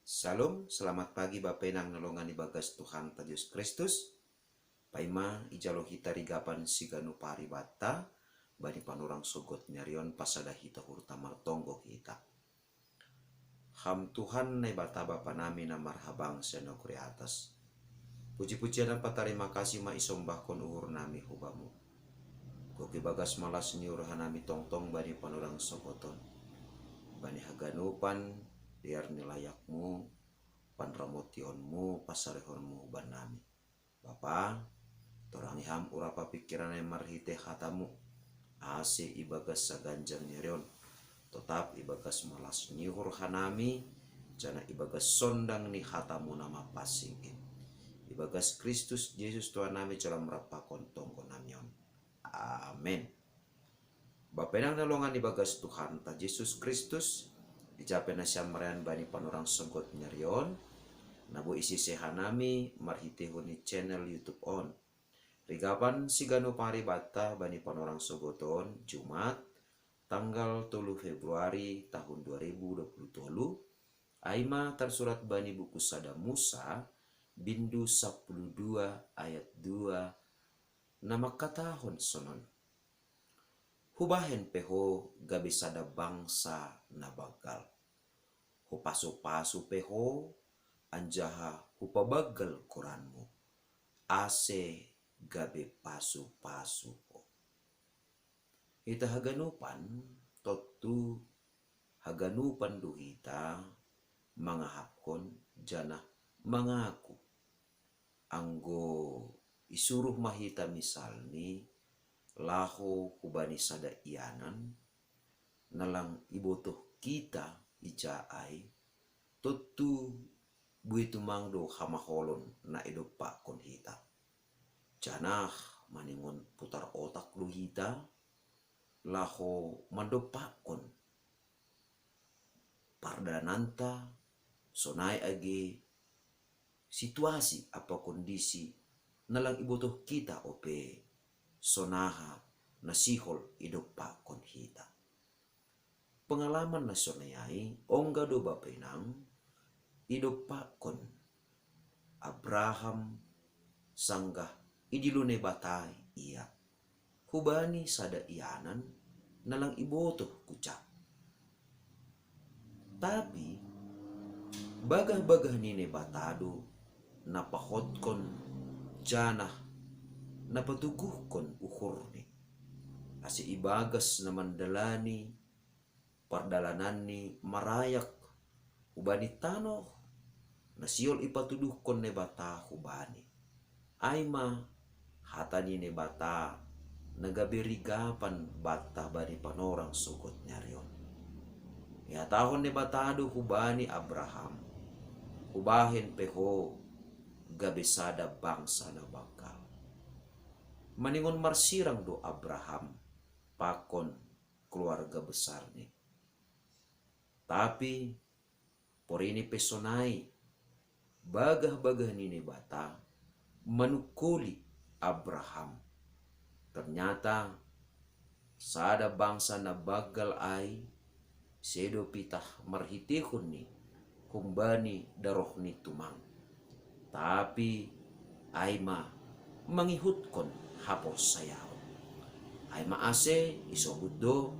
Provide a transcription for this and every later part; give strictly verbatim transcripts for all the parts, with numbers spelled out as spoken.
Shalom, selamat pagi Bapa Inang na longan ibagas Tuhanta Jesus Kristus. Paima ijalo hita rigapan siganup ari banta bani panorang sogot ni ari on, pasada hita hurta martonggo hita. Ham Tuhan Naibata Bapa nami na marhabangsa i nagori atas, puji-pujian ampa tarima kasih ma isombahkon uhur nami hu Bamu. Gok ibagas malas ni uhur hanami tongtong bani panorang sogot on, bani haganupan dear ni layakMu, panramotionMu, pasarihonMu huban nami. Bapa, torangi Ham uhur ampa pingkiran nami marhite hataMu, ase ibagas saganjang ni ari on totap ibagas malas ni uhur hanami, janah ibagas sondang ni hataMu na mapansing in. Ibagas Kristus Jesus Tuhan nami, jalo Ham rap pakon tonggo nami on. Amen. Bapa Inang na longan ibagas Tuhanta Jesus Kristus, ija pe nasiam marayan bani panorang sogot ni ari on, na boi isise hanami marhitehon ni channel YouTube on. Rigapan siganup ari banta bani panorang sogot on, Jumat, tanggal tolu Februari tahun dua ribu dua puluh tolu, ai ma tarsurat bani buku Sada Musa, bindu sapuluh dua ayat dua, na mangkatahon sonon: Hubahen pe ho gabe sada bangsa na banggal. Hupasu-pasu pe ho, anjaha hupabanggal goranMu, ase gabe pasu-pasu ho. Hita haganupan, tontu haganupan do hita mangahapkon janah mangaku, anggo isuruh ma hita misalni laho hubani sada ianan, na lang ibotoh hita ija ai, tontu buei tumang do hamaholon na idompakkon hita. Janah maningon putar otak do hita, laho mandompakkon pardalananta, sonai age situasi ampa kondisi na lang ibotoh hita ope sonaha na sihol idompakkon hita. Pengalaman na sonai ai ongga do Bapa Inang idompakkon Abraham sanggah idilo Naibata ia hubani sada ianan na lang ibotoh kuja. Tapi bagah-bagah ni Naibata do na pahotkon janah na patuguhkon uhurni, ase ibagas na mandalani pardalananni marayak hubani tanoh na sihol ipatuduhkon Naibata hubani. Ai ma hata ni Naibata na gabe rigapan banta bani panorang sogot ni ari on. Ihatahon Naibata do hubani Abraham, hubahen pe ho gabe sada bangsa na banggal. Maningon marsirang do Abraham pakon keluarga besarni. Tapi porini pe sonai bagah-bagah ni Naibata manungkoli Abraham. Ternyata sada bangsa na banggal ai sedo pitah marhitehon ni humbani darohni tumang, tapi ai ma mangihutkon haporsayaon. Ai ma ase isobut do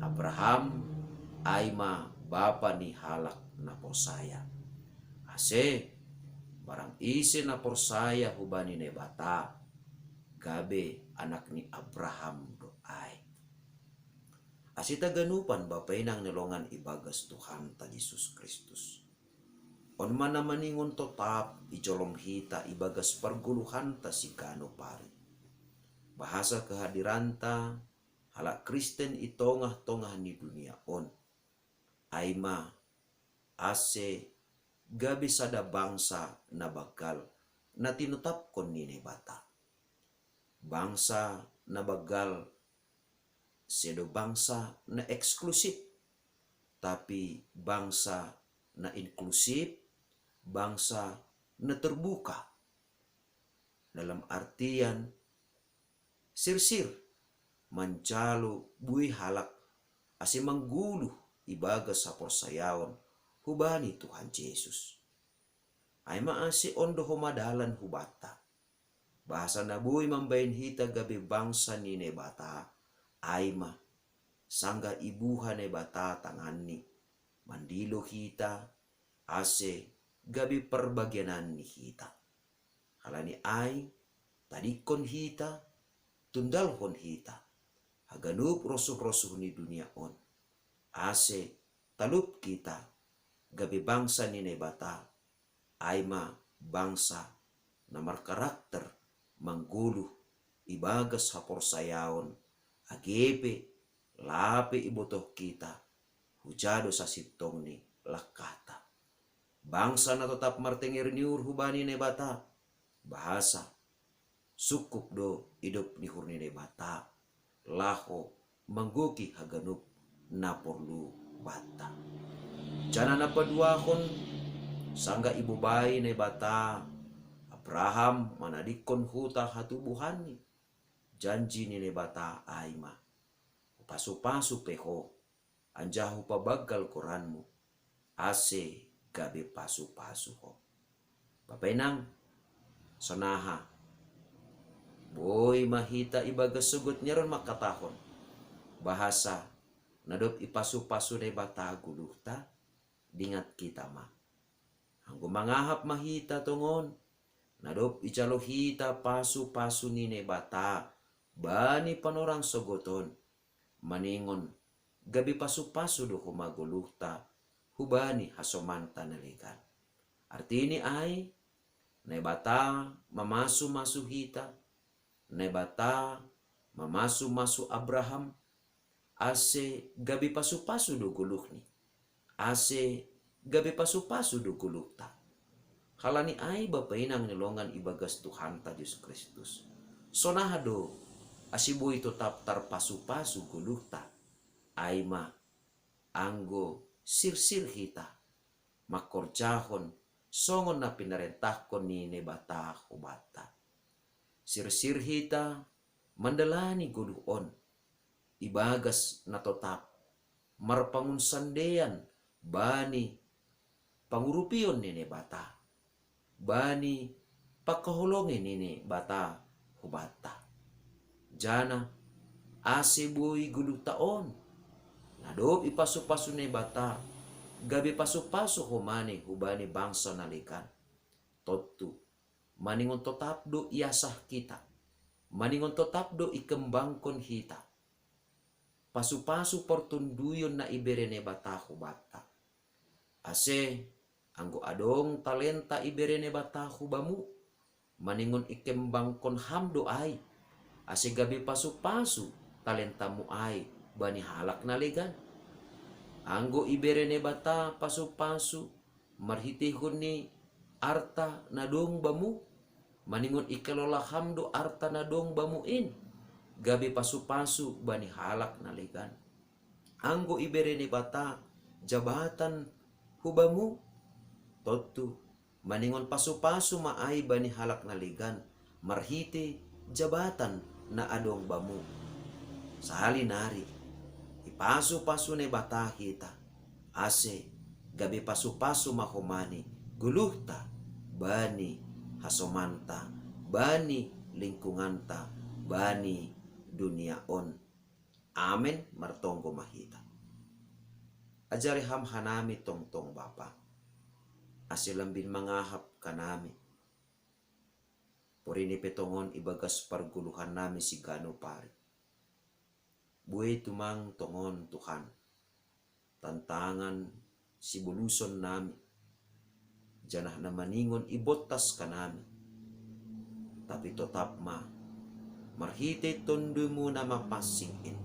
Abraham ai ma bapa ni halak na porsaya. Ase barang ise na porsaya hubani Naibata, gabe anak ni Abraham do ai. Ase taganupan Bapa Inang na longan ibagas Tuhanta Jesus Kristus, on ma na maningon totap ijolom hita ibagas pargoluhanta siganup ari. Bahasa kehadiranta halak Kristen i tongah-tongah ni dunia on, ai ma ase gabe sada bangsa na banggal na tinotapkon ni Naibata. Bangsa na banggal sedo bangsa na eksklusif, tapi bangsa na inklusif, bangsa na terbuka. Dalam artian sirsir manjalo buei halak ase manggoluh ibagas haporsayaon hubani Tuhan Jesus. Ai ma ase ondo homa dalan hubanta. Bahasa na boi mambahen hita gabe bangsa ni Naibata, ai ma, sanggah ibuha Naibata tanganni, mandilo hita, ase gabe parbagianan ni hita. Halani ai, tadingkon hita, tundalhon hita, haganup rosuh-rosuh ni dunia on. Ase, talup hita, gabe bangsa ni Naibata, ai ma bangsa na markarakter manggoluh ibagas haporsayaon, age pe, lape ibotoh hita, huja do sasintong ni langkahta. Bangsa na totap martenger ni uhur hubani Naibata, bahasa, sungkup do idop ni uhur ni Naibata, laho manggohi haganup na porlu banta. Janah na paduahon, sanggah ibobai Naibata Abraham manadingkon huta hatubuhanni, janji ni Naibata ai ma, hupasu-pasu pe ho, anjaha hupabanggal goranmu, ase gabe pasu-pasu ho. Bapa inang, sonaha, boi ma hita ibagas sogot ni ari on mangkatahon, bahasa, na dob ipasu-pasu Naibata goluhta, dingat hita ma. Anggo mangahap ma hita tongon, na dob ijalo hita pasu-pasu ni Naibata, bani panorang sogot on, maningon, gabe pasu-pasu do homa goluhta, hubani hasomanta na legan. Artini ai, Naibata mamasu-masu hita, Naibata mamasu-masu Abraham, ase gabe pasu-pasu do goluhni, ase gabe pasu-pasu do goluhta. Halani ai bapa inang ni longan ibagas Tuhanta Jesus Kristus. Sonaha do, ase boi totap tarpasu-pasu goluhta, ai ma, anggo sirsir hita, mangkorjahon songon na pinarentahkon ni Naibata hubanta. Sirsir hita mandalani goluh on, ibagas na totap, marpangunsandean bani pangurupion ni Naibata, bani pangkaholongi ni Naibata hubanta. Janah, ase boi goluhta on, na dob ipasu-pasu Naibata, gabe pasu-pasu homa ni hubani bangsa na legan. Tontu, maningon totap do iasah hita, maningon totap do ikembangkon hita pasu-pasu partonduyon na ibere Naibata hubanta. Ase, anggo adong talenta ibere Naibata hubamu, maningon ikembangkon ham do ai, ase gabe pasu-pasu talentamu ai bani halak na legan. Anggo ibere Naibata pasu-pasu marhiteihon ni arta na dong bamu, maningon ikelola ham do arta na dong bamu in, gabe pasu-pasu bani halak na legan. Anggo ibere Naibata jabatan hubamu, tontu, maningon pasu-pasu ma ai bani halak na legan, marhite jabatan na adong bamu. Sahali nari, ipasu-pasu Naibata hita, ase gabe pasu-pasu ma homa ni goluhta bani hasomanta, bani lingkunganta, bani dunia on. Amen, martonggo ma hita. Ajari ham hanami tongtong Bapa, ase lambin mangahap hanami. Porini pe tongon ibagas pargoluhannami siganup ari. Buei tumang tongon Tuhan, tantangan siboluson nami, janah na maningon ibontas hanami, tapi totap ma, marhitei Tondumu na mapansing in,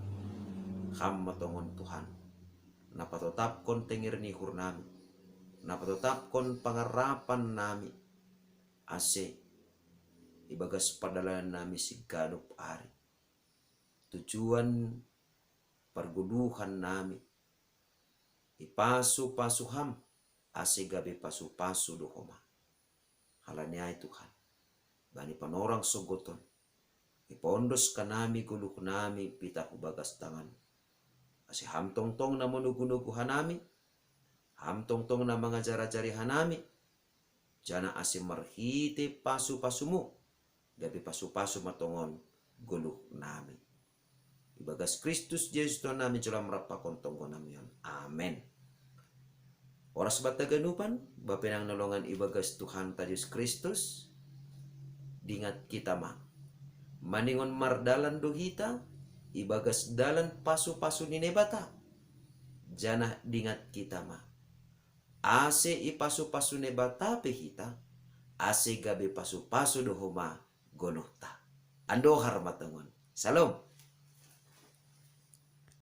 Ham ma tongon Tuhan, na patotapkon tenger ni uhurnami, na patotapkon pangarapannami, ase ibagas pardalanannami siganup ari, tujuan pargoluhannami, ipasu-pasu Ham, ase gabe pasu-pasu do homa. Halani ai Tuhan, bani panorang sogot on, ipondos hanami goluhnami pitah hu bagas tangan, ase Ham tongtong na manogu-nogu hanami, Ham tongtong na mangajar-ajari hanami, janah ase marhitei pasu-pasuMu, gabe pasu-pasu ma tongon goluh nami. Ibagas Kristus Jesus Tuhan nami, jalo Ham rap pakon tonggo nami on. Amen. Horas banta ganupan, bapenang na longan ibagas Tuhanta Jesus Kristus, dingat kita ma. Maningon mardalan do hita ibagas dalan pasu-pasu ni Naibata, janah dingat kita ma, ase ipasu-pasu Naibata pe hita, ase gabe pasu-pasu do homa goluhta. Andohar ma tongon. Salom.